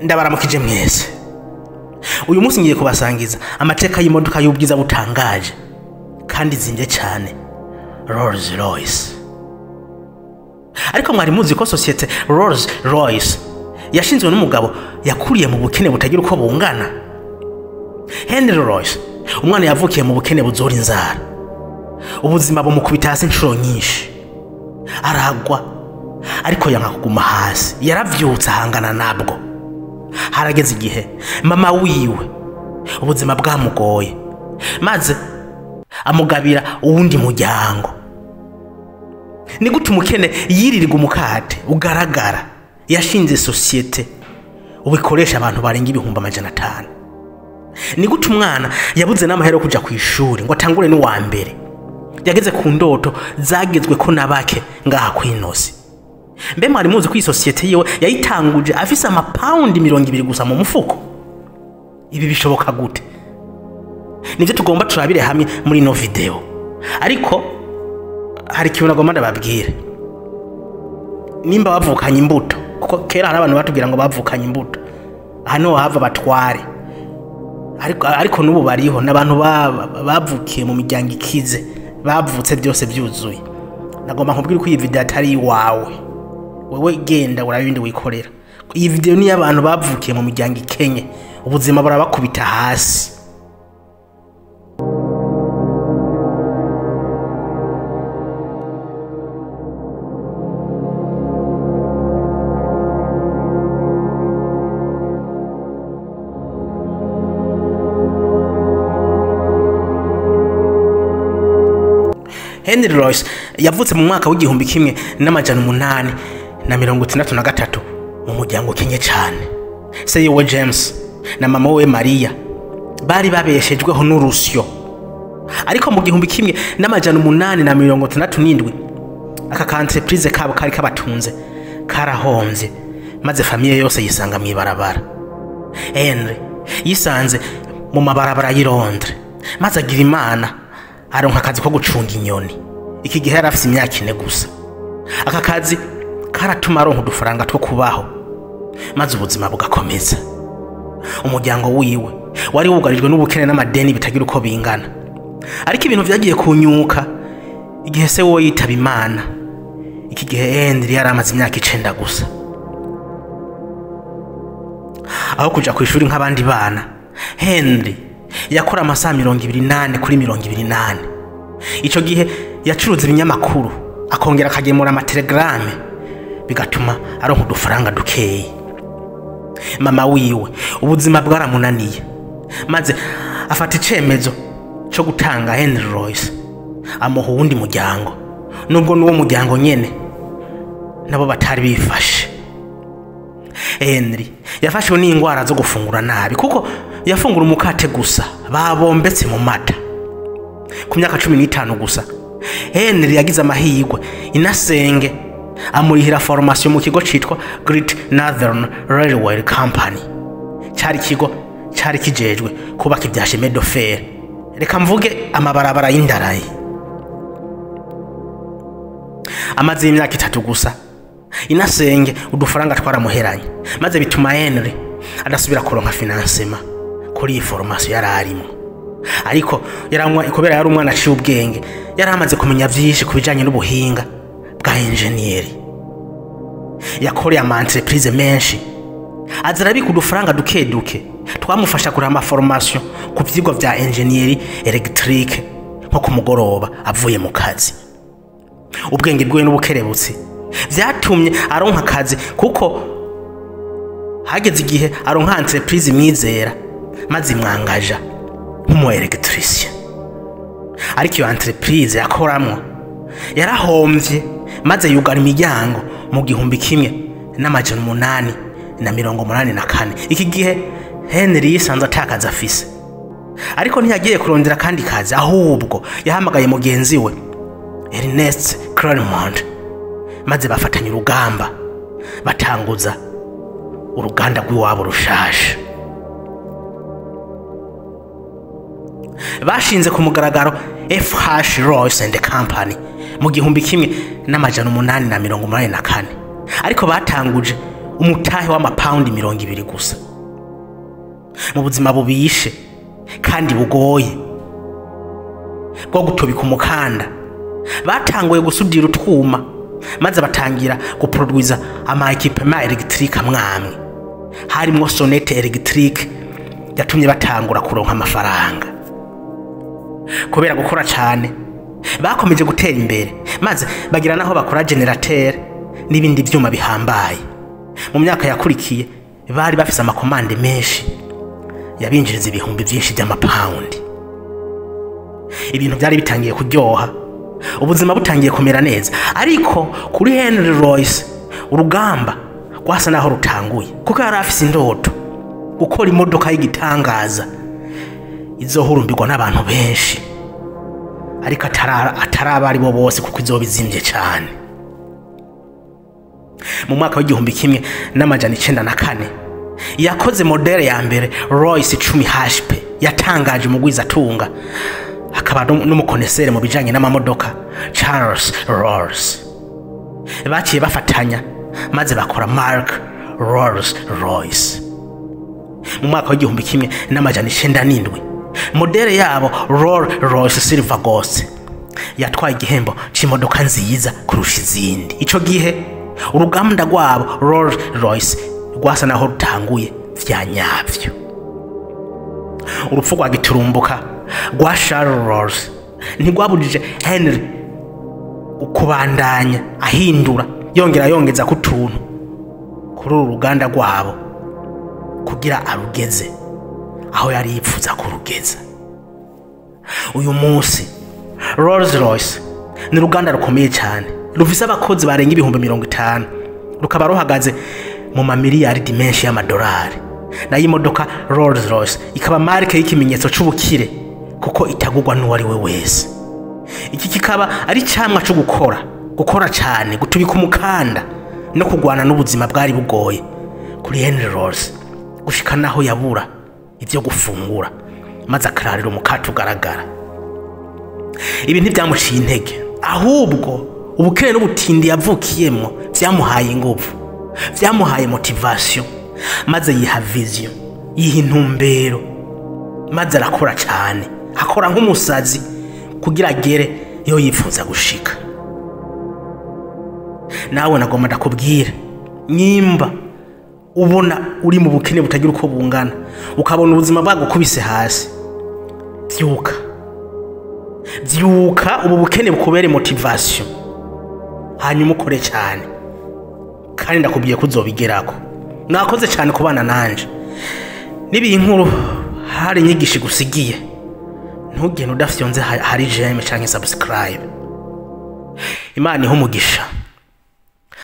Ndabaramukije mwese. Uyu munsi ngiye kubasangiza amateka y'imodoka y'ubwiza butangaje kandi zimvye cyane, Rolls Royce. Ariko mwari muzi ko societe Rolls Royce yashinzwe n'umugabo yakuriye mu bukene butagira uko bungana? Henry Royce, umwana yavukiye mu bukene buzora inzara. Ubuzima bumukubita hasi inshuro nyinshi, aragwa, ariko yanka kuguma hasi. Yaravyutse ahangana nabwo. Harageze igihe mama wiwe ubuzima bwamugoye, maze amugabira uwundi muryango. Ni gute umukene yirirwa umukate ugaragara yashinze sosiyete ubikoresha abantu barenga 500,000? Ni gute umwana yabuze n'amahera yo kuja ku ishuri ngo atangure n'uwa mbere yageze ku ndoto zagezwe ko nabake ngaha kwinosi? Mbe mwari muzi ko iyi sosiyete yiwe yayitanguje afise amapawundi 20 gusa mu mufuko? Ibi bishoboka gute? Nivyo tugomba turabire hamwe muri ino video. Ariko hari ikintu nagomba ndababwire. Nimba bavukanye imbuto, kuko kera hari abantu batubwira ngo bavukanye imbuto, hano hava batware, ariko n'ubu bariho n'abantu bavukiye mu miryango ikize, bavutse byose byuzuye. Nagomba nkubwire ko iyi video atari iwawe. Wewe genda urabe ibindi wikorera. Iyi video ni y'abantu bavukiye mu miryango ikenye, ubuzima burabakubita hasi. Henry Royce yavutse mu mwaka w'1863 mu muryango ukenye cyane. Se yiwe James na mama we Maria bari babeshejweho n'urusyo. Ariko mu 1867 aka ka entreprise kabo kari kabatunze karahomvye, maze famiye yose yisanga mu ibarabara. Henry yisanze mu mabarabara y'i Londres, maze agira Imana aronka akazi ko gucunga inyoni. Iki gihe yari afise imyaka 4 gusa. Aka kazi karatuma aronka udufaranga two kubaho, maze ubuzima bugakomeza. Umuryango wiwe wari wugarijwe n'ubukene n'amadeni bitagira uko bingana. Ariko ibintu vyagiye kunyuka igihe se wo yitaba Imana. Iki gihe Henry yari amaze imyaka 9 gusa. Aho kuja ku ishuri nk'abandi bana, Henry yakora amasaha 24 kuri 24. Ico gihe yacuruza ibinyamakuru, akongera akagemura amatelegrame, bigatuma aronka udufaranga dukeyi. Mama wiwe ubuzima bwaramunaniye, maze afata icemezo co gutanga Henry Royce amuha uwundi muryango, nubwo n'uwo muryango nyene nabo batari bifashe. Henry yafashwe n'ingwara zo gufungura nabi, kuko yafungura umukate gusa babombetse mu mata. Ku myaka 15 gusa Henry yagize amahirwe, inasenge amurihira formation mu kigo citwa Great Northern Railway Company. Cari ikigo cari kijejwe kubaka ibya chemin de fer, reka mvuge amabarabara y'indarayi. Amaze imyaka 3 gusa inasenge udufaranga twaramuheranye, maze bituma Henry adasubira kuronka financement kuri iyi formation yari arimo. Ariko yaranywa ikobera, yari umwana aciye ubwenge, yari amaze kumenya vyinshi kubijanye n'ubuhinga bwa engineer. Yakoreye ama entreprise menshi, azarabika udufaranga duke duke twamufasha kurama ama formation ku vyigwa vya engineer electrique nko kumugoroba avuye mu kazi. Ubwenge bwiwe n'ubukerebutsi vyatumye aronka akazi, kuko hageze igihe aronka entreprise imwizera maze imwangaja nk'umu electricien. Ariko iyo entreprise yakoramwo yarahomvye, maze yugara imiryango mu 1884. Iki gihe Henry yisanze atakaza afise, ariko ntiyagiye kurondera kandi kazi, ahubwo yahamagaye mugenzi we Ernest Claremont, maze bafatanya urugamba batanguza uruganda rw'iwabo rushasha. Bashinze ku mugaragaro FH Royce and Company mu 1884, ariko batanguje Umutahe w'amapawundi 20 gusa. Mu buzima bubishe kandi bugoye bwo gutobika umukanda, batanguye gusudira utwuma maze batangira guproduiza ama équipement électrique amwamwe, harimwo sonnette électrique yatumye batangura kuronka amafaranga. Kubera gukora cyane, bakomeje gutera imbere maze bagira naho bakora générateur n'ibindi byuma bihambaye. Mu myaka yakurikiye bari bafise ama commandes menshi yabinjiriza ibihumbi byinshi by'amapawundi. Ibintu byari bitangiye kuryoha, ubuzima butangiye kumera neza, ariko kuri Henry Royce urugamba rwasa naho rutanguye, kuko yari afise indoto gukora imodoka y'igitangaza izohurumbirwa n'abantu benshi, ariko ataraba ari bo bose, kuko izoba izimvye cyane. Mu mwaka w'1904 yakoze modèle ya mbere, Royce 10 HP, yatangaje umugwizatunga akaba n'umu connaisseur mu bijanye n'amamodoka Charles Rolls. Baciye bafatanya maze bakora marque Rolls Royce. Mu mwaka w'1907 modèle yabo Rolls Royce Silver Ghost yatwaye igihembo c'imodoka nziza kurusha izindi. Ico gihe uruganda rwabo Rolls Royce rwasa naho rutanguye vya nyavyo. Urupfu rwa giturumbuka rwa Charles Rolls ntirwabujije Henry kubandanya ahindura, yongera yongeza ku tuntu kuri uru ruganda rwabo kugira arugeze aho yari yipfuza kurugeza. Uyu munsi Rolls Royce ni uruganda rukomeye cyane, rufise abakozi barenga 50,000, rukaba ruhagaze mu mamiliyaridi menshi y'amadolari. Nayo imodoka Rolls Royce ikaba marque y'ikimenyetso c'ubukire, kuko itagurwa n'uwo ari we wese. Iki kikaba ari camwa co gukora, gukora cyane, gutubika umukanda no kugwana n'ubuzima bwari bugoye kuri Henry Rolls, gushika naho yabura ivyo gufungura maze akararira umukate ugaragara. Ibi ntibyamuciye intege, ahubwo ubukene n'ubutindi yavukiyemo vyamuhaye inguvu, vyamuhaye motivation, maze yiha vision, yiha intumbero, maze arakora cyane, akora nk'umusazi kugira agere iyo yifuza gushika. Nawe nagomba ndakubwira, nyimba ubona uri mu bukene butagira uko bungana, ukabona ubuzima bwagukubise hasi, vyuka, vyuka, ubu bukene bukubere motivation, hanyuma ukore cyane, kandi ndakubwiye ko uzobigerako. Mwakoze cyane kubana nanje. Niba iyi nkuru hari inyigisho igusigiye, ntugende udafyonze hari j'aime canke subscribe. Imana ihe umugisha.